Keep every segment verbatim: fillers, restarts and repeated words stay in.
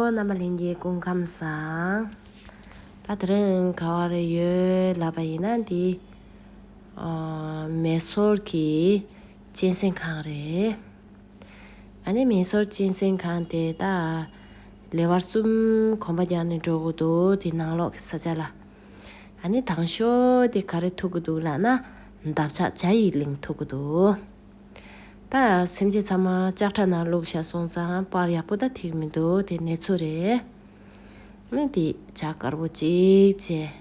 ཨོ། རྣམ་པ་ལྷན་རྒྱས་སྐུ་ཁམས་བཟང་། ད་དེ་རིང་ག་བ་རེ་ཡོད་ལབ་པ་ཡིན་ན། འདི་ཨ་མེ་སོར་གྱི་གཅན་གཟན་ཁང་རེད། ཨ་ནི་མེ་སོར་གཅན་གཟན་ཁང་དེ་ད་ལེ་བར་གསུམ་གོམ་པ་རྒྱག་ནས་འགྲོ་དགོས་འདུག་དེ་ནང་ལོགས་ཀྱི་ས་ཆ་ལ། ཨ་ནི་དང་ཤོས་དེ་ག་རེ་ཐུག་གི་འདུག་ལབ་ན། འདབ་ཆགས་བྱ་ཡི་གླིང་ཐུག་གི་འདུག་ད་སེམས་ཅན་ཚང་མ་ལྕགས་ཁྲ་ནང་བླུགས་བཞག་སོང་ཙང་པར་ཡག་པོ་ད་ཐིག་མི་འདུག་དེ་གནས་ཚུལ་རེད། ཨ་ནི་དེ་བྱ་དཀར་པོ་གཅིག་བྱས།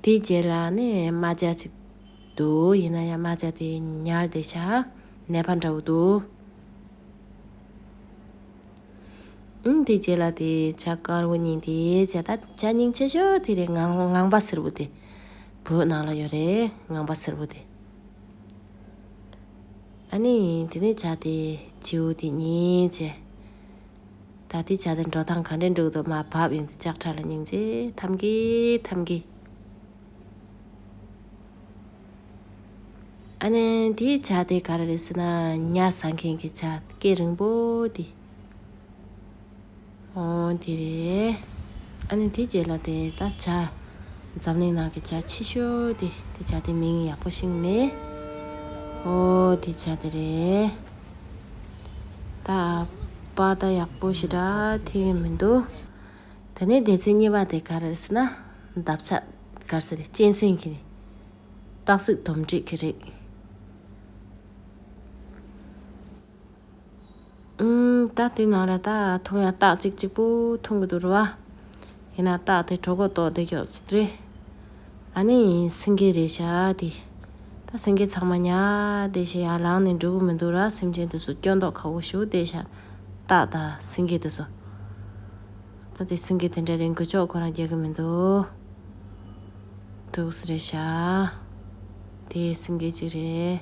དེའི་རྗེས་ལ་ནི་རྨ་བྱ་གཅིག་འདུག་ཡིན་ན་ཡང་རྨ་བྱ་དེ་ཉལ་བསྡད་ཤག་ནད་པ་འདྲ་བོ་འདུག་ཨང་། དེའི་རྗེས་ལ་དེ་བྱ་དཀར་པོ་གཉིས་དེ་བྱས། ད་བྱ་སྙིང་རྗེ་ཤོས་དེ་རེད། ངང་ངང་པ་སེར་པོ་དེ། བོད་ནང་ལ་ཡོད་རེད། ངང་པ་སེར་པོ་དེ། ཨ་ནི་དེ་ནས་བྱ་དེ་བྱིའུ་དེ་གཉིས་བྱས། ད་དེ་བྱ་དེ་འགྲོ་སྟངས་ག་འདྲས་འགྲོ་གི་འདུག་མར་བབས་ཡོང་དུས་ལྕགས་ཁྲ་ལ་སྙིང་རྗེ་ཐབས་ཀྱིས་ཐབས་ཀྱིས། ཨ་ནི་དེའི་བྱ་དེ་ག་རེ་རེད་ཟེར་ན། ཉ་ཟ་མཁན་གྱི་བྱ་སྐེ་རིང་པོ་དེ། ཨོ་དེ་རེད། ཨ་ནི་དེའི་རྗེས་ལ་དེ་ད་བྱ། འཛམ་གླིང་ནང་གི་བྱ་ཆེ་ཤོས་དེ། དེ་བྱ་དེ་མིང་ཡག་པོ་ཤེས་ཀྱི་མེད། ཨོ་དེ་བྱ་དེ་རེད། ད་པར་ད་ཡག་པོ་ཞེ་དྲག་ཐིག་གི་མི་འདུག་དེ་ནས་སྡེ་ཚན་གཉིས་པ་དེ་ག་རེ་རེད་ཟེར་ན། འདབ་ཆགས་ག་རེ་ཟེར་རེད། གཅན་གཟན་གྱི་རེད། སྟག་གཟིག་དོམ་དྲེད་ཀྱི་རིགས། ཨུམ། ད་དེ་ནང་ལ་ད་འཐུང་ཡག་སྟག་གཅིག་གཅིག་པོ་འཐུང་གི་འདུག་རེད་བ། ཡིན་ན་སྟག་དེ་གྲོད་ཁོག་ལྟོགས་བསྡད་ཀྱོག་ཚོད་རེད། ཨ་ནི་སེང་གེ་རེད་ཤག་དེ། ད་སེང་གེ་ཚང་མ་ཉལ་བསྡད་ཤག་ཡར་ལངས་ནས་འགྲོ་གི་མི་འདུག་ར། སེམས་ཅན་དེ་ཚོ་སྐྱོ་མདོག་ཁ་པོ་ཞེ་པོ་བསྡད་ཤག་སྟག་དང་སེང་གེ་དེ་ཚོ། ད་དེ་སེང་གེ་དེ་འདྲ་རེད། འགུལ་ཕྱོགས་ཁོ་རང་རྒྱག་གི་མི་འདུག་འདུག་སེ་རེད་ཤག་དེ་སེང་གེ་གཅིག་རེད།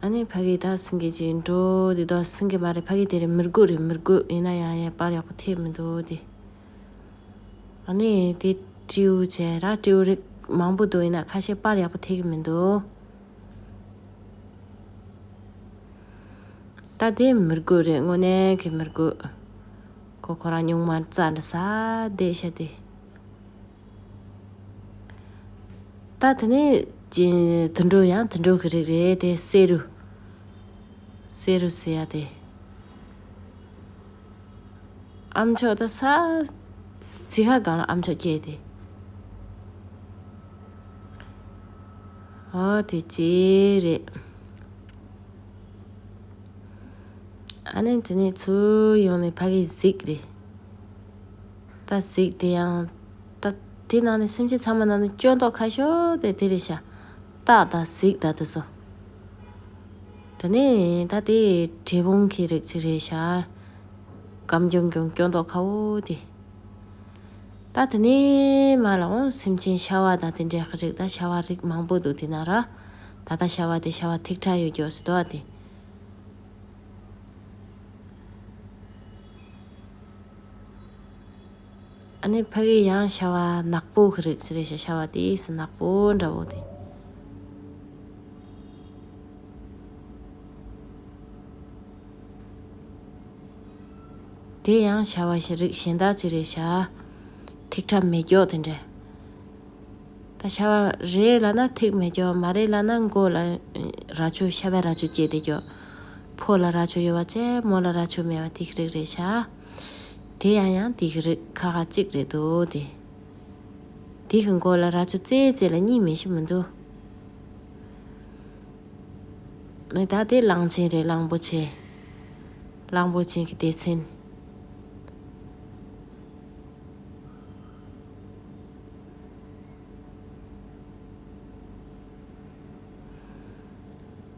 ཨ་ནི་ཕ་གི་ད་སེང་གེ་གཅིག་འགྲོ། དེ་དག་སེང་གེ་མ་རེད། ཕ་གི་དེ་རེད། མི་རྒོད་རེད། མི་རྒོད། ཡིན་ན་ཡང་ཡང་པར་ཡག་པོ་ཐེབས་མི་འདུག་དེ། ཨ་ནི་དེ་སྤྲེའུ་བྱས་ར། སྤྲེའུ་རིགས་མང་པོ་འདུག་ཡིན་ན་ཁ་ཤས་པར་ཡག་པོ་ཐེབས་ཀྱི་མི་འདུག་ད་དེ་མི་རྒོད་རེད། དངོས་གནས་ཀྱི་མི་རྒོད། ཁོ་ཁོ་རང་སྨྱུག་མ་རྩྭ་འདྲ་ཟ་བསྡད་ཤག་དེ། ད་དེ་ནས་ཅི། དུད་འགྲོ་ཡང་དུད་འགྲོ་གི་རིགས་རེད་དེ། བསེ་རུ། བསེ་རུ་ཟེར་ཡ་དེ། ཨ་མཆོག་ད་ས། ཟི་ཁ་སྒང་ལ་ཨ་མཆོག་སྐྱེས་ཏེ། ཨོ་དེ་ཅི་རེད། ཨ་ནི་དེ་ནས་ཚུར་ཡོང་ནས་ཕ་གི་གཟིག་རེད། ད་གཟིག་དེ་ཡང་། ད་དེ་ནང་ནས་སེམས་ཅན་ཚང་མ་ནང་ནས་སྐྱོ་མདོག་ཁ་ཤོས་དེ་དེ་རེད་ཤག་སྟག་དང་གཟིག་དང་དེ་ཚོ། དེ་ནས་ད་དེ་བྲེ་སྤུངས་ཀྱི་རིགས་ཅིག་རེད་ཤག་སྐམ་གྱོང་གྱོང་སྐྱོ་མདོག་ཁ་པོ་དེ། ད་དེ་ནས་མར་ལ་འོང་སེམས་ཅན་ཤ་བ་དང་དེ་འདྲའི་རིགས། ད་ཤ་བ་རིགས་མང་པོ་འདུག་དེ་ན་ར། ད་ལྟ་ཤ་བ་དེ་ཤ་བ་ཐིག་ཕྲ་ཡོད་ཀྱོག་ཟེར་དོ་དེ། ཨ་ནི་ཕ་གི་ཡང་ཤ་བ་ནག་པོ་གི་རིགས་ཅིག་རེད་ཤག་ཤ་བ་དེ་སུ་ནག་པོ་འདྲ་བོ་དེ། དེ་ཡང་ཤ་བ་ཞིག་རིགས་གཞན་དག་ཅིག་རེད་ཤག་ཐིག་ཕྲ་མེད་ཀྱོག་དེ་འདྲ། ད་ཤ་བ་རེད་ལབ་ན་ཐིག་མེད་ཀྱོག་མ་རེད་ལབ་ན་མགོ་ལ་རྭ་ཅོ། ཤ་བའི་རྭ་ཅོ་སྐྱེས་བསྡད་ཀྱོག་ཕོ་ལ་རྭ་ཅོ་ཡོད་པ་བྱས། མོ་ལ་རྭ་ཅོ་མེད་པ་དེ་གི་རིགས་རེད་ཤག་དེ་ཡང་ཡང་དེ་གི་རིགས་ཁ་ཁ་གཅིག་རེད་འདུག་དེ། དེ་གི་མགོ་ལ་རྭ་ཅོ་རྩེ་རྩེ་ལ་གཉིས་མེད་ཤི་མི་འདུག་མི་ད་དེ་གླང་ཆེན་རེད། གླང་པོ་ཆེ། གླང་པོ་ཆེ་གི་སྡེ་ཚན།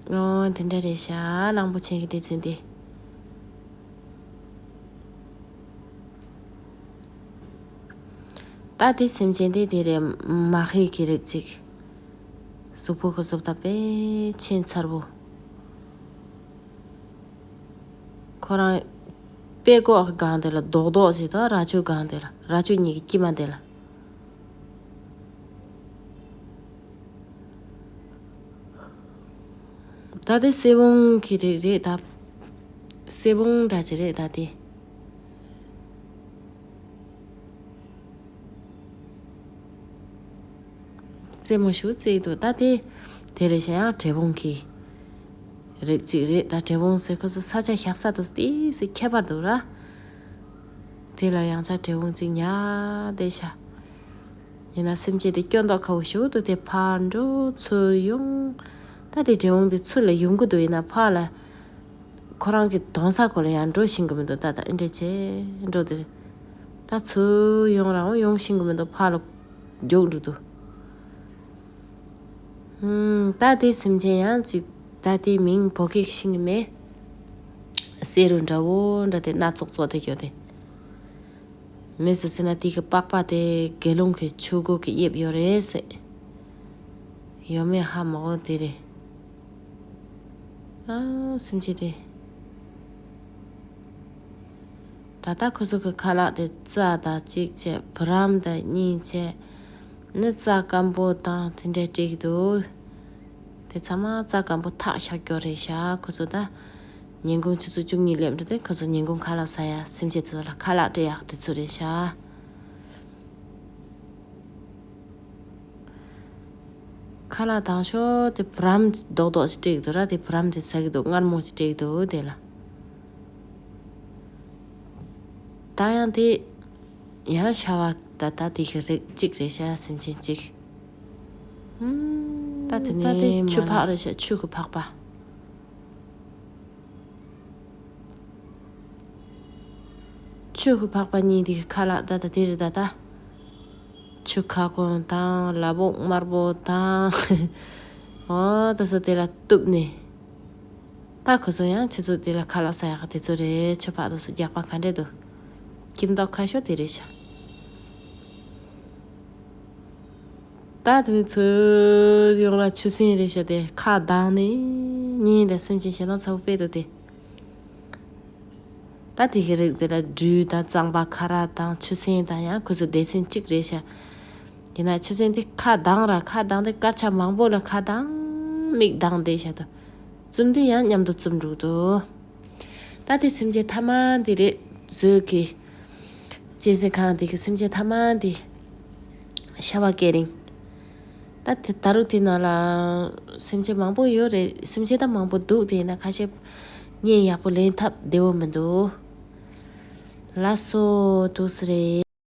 ཨོ་དེ་འདྲ་རེད་ཤག་གླང་པོ་ཆེ་གི་སྡེ་ཚན་དེ། ད་དེ་སེམས་ཅན་དེ་དེ་རེད། མ་ཧེ་གི་རིགས་ཅིག་གཟུགས་པོ་གི་བཟོ་ལྟ་དཔེ་ཆེན་མཚར་པོ། ཁོ་རང་པད་ཀོག་གི་སྒང་དེ་ལ་རྡོག་རྡོག་ཅིག་དང་། རྭ་ཅོ་སྒང་དེ་ལ། རྭ་ཅོ་གཉིས་ཀྱི་དཀྱིལ་མ་དེ་ལ། ད་དེ་སེ་བོང་གི་རིགས་རེད་ད། སེ་བོང་འདྲ་ཅིག་རེད་ད་དེ། རྩེ་མོ་ཞིག་བརྩེགས་འདུག་ད་དེ། དེ་རེད་ཤག་ཡང་བྲེ་བོང་གི་རིགས་ཅིག་རེད་ད། བྲེ་བོང་ཟེར་ཁོ་ཚོ་ས་ཆ་བཞག་ས་དང་ཏོག་ཙམ་ཁྱད་པར་འདུག་ར། དེ་ལ་ཡང་ཆ་བྲེ་བོང་ཅིག་ཉལ་བསྡད་ཤག་ཡིན་ན་སེམས་ཅན་དེ་སྐྱོ་མདོག་ཁ་པོ་ཞིག་འདུག་དེ་ཕར་འགྲོ་ཚུར་ཡོང་། ད་དེ་བྲེ་བོང་དེ་ཚུར་ལ་ཡོང་གི་འདུག་ཡིན་ན་ཕར་ལ། ཁོ་རང་གི་གདོང་ས་ཁོ་ལ་ཡང་འགྲོ་ཤེས་ཀྱི་མི་འདུག་ད་ད་ཨེ་འདྲ་བྱས་འགྲོ་དེ་རེད། ད་ཚུར་ཡོང་རང་ཡོང་ཤེས་ཀྱི་མི་འདུག་ཕར་ལ་མགྱོགས་འགྲོ་འདུག་ཧུམ། ད་དེ་སེམས་ཅན་ཡང་ཅིག་ད་དེ་མིང་བོད་སྐད་ཤེས་ཀྱི་མེད། བསེ་རུ་འདྲ་བོ་འདྲ་དེ་སྣ་ཚོགས་ཚོགས་དེ་སྐྱོ་དེ། མི་སུ་ཟེར་ན་དེ་གི་པགས་པ་དེ་དགེ་སློང་གི་ཆོས་གོས་ཀྱི་དབྱིབས་ཡོད་རེད་ཟེར། ཡོད་མེད་ཧ་མ་གོ་དེ་རེད། ཨ། སེམས་ཅན་དེ། ད་ལྟ་ཁོ་ཚོ་གི་ཁ་ལག་དེ་རྩྭ་དང་གཅིག་བྱས། བུ་རམ་དང་གཉིས་བྱས། ནི་རྩྭ་སྐམ་པོ་དང་དེ་འདྲས་སྤྲད་ཀྱི་འདུག་དེ་ཚང་མ་རྩྭ་སྐམ་པོ་ཐག་ཤག་སྐྱོ་རེད་ཤག་ཁོ་ཚོ་ད་ཉིན་གུང་ཆུ་ཚོད་བཅུ་གཉིས་སླེབས་འགྲོ་དེ་ཁོ་ཚོ་ཉིན་གུང་ཁ་ལག་ཟ་ཡ་སེམས་ཅན་དེ་ཚོ་ལ་ཁ་ལག་སྤྲད་ཡག་དེ་ཚོ་རེད་ཤག་ཁ་ལག་དང་ཤོག་དེ་བུ་རམ་རྡོག་རྡོག་ཅིག་སྤྲད་ཀྱི་འདུག་ར། དེ་བུ་རམ་དེ་ཟ་གི་འདུག་མངར་མོ་ཅིག་སྤྲད་ཀྱི་འདུག་དེ་ལ། ད་ཡང་དེ། ཡང་ཤ་བ་ད་ད་དེ་གི་རིགས་གཅིག་རེད་ཤག་སེམས་ཅན་གཅིག་ད་དེ་ནས་ཆུ་ཕག་རེད་ཤག་ཆུ་གི་ཕག་པ། ཆུ་གི་ཕག་པ་གཉིས་དེ་གི་ཁ་ལག་ད་ད་དེ་རེད་ད་ད། ཆུ་ཁ་སྐོམ་དང་ལ་ཕོག་དམར་པོ་དང་། ཨོ་ད་སོ་དེ་ལ་གཏུབ་ནས། ད་ཁོ་ཚོ་ཡང་ཆུ་ཚོད་དེ་ལ་ཁ་ལག་ཟ་ཡག་དེ་ཚོ་རེད། ཆུ་ཕག་དེ་ཚོ་རྒྱགས་པ་ག་འདྲས་འདུག་ཁྱིམ་ཐོག་ཁ་ཤོ་དེ་རེད་ཤག་ད་དེ་ནི་ཚུར་ཡོང་ལ་ཆུ་སྲིན་རེད་ཤག་དེ་ཁ་གདངས་ནས་ཉིན་དེ་སེམས་ཅན་ཞེ་སྡང་ཚ་པོ་དཔེ་འདུག་དེ། ད་དེ་གི་རིགས་དེ་ལ་སྦྲུལ་དང་གཙང་པ་ཁ་ར་དང་ཆུ་སྲིན་དང་ཡང་ཁོ་ཚོ་སྡེ་ཚན་གཅིག་རེད་ཤག་ཡིན་ན་ཆུ་སྲིན་དེ་ཁ་གདངས་ར་ཁ་གདངས་དེ་སྐར་ཆ་མང་པོ་ལ་ཁ་གདངས་མིག་གདངས་བསྡད་ཤག་ད་བཙུམ་དུས་ཡང་མཉམ་དུ་བཙུམ་འགྲོ་གི་འདུག་ད་དེ་སེམས་ཅན་མཐའ་མ་འདི་རེད། བཟོས་ཀྱི་གཅན་གཟན་ཁང་དེ་གི་སེམས་ཅན་མཐའ་མ་འདི་ཤ་བ་སྐེ་རིང་། ད་དེ་ད་རུང་དེ་ནང་ལ་སེམས་ཅན་མང་པོ་ཡོད་རེད། སེམས་ཅན་ད་མང་པོ་འདུག་དེ་ཡིན་ན་ཁ་ཤས་བརྙན་ཡག་པོ་ལེན་ཐབས་བདེ་བོ་མི་འདུག་ལགས་སོ། འདུག་སེ་རེད།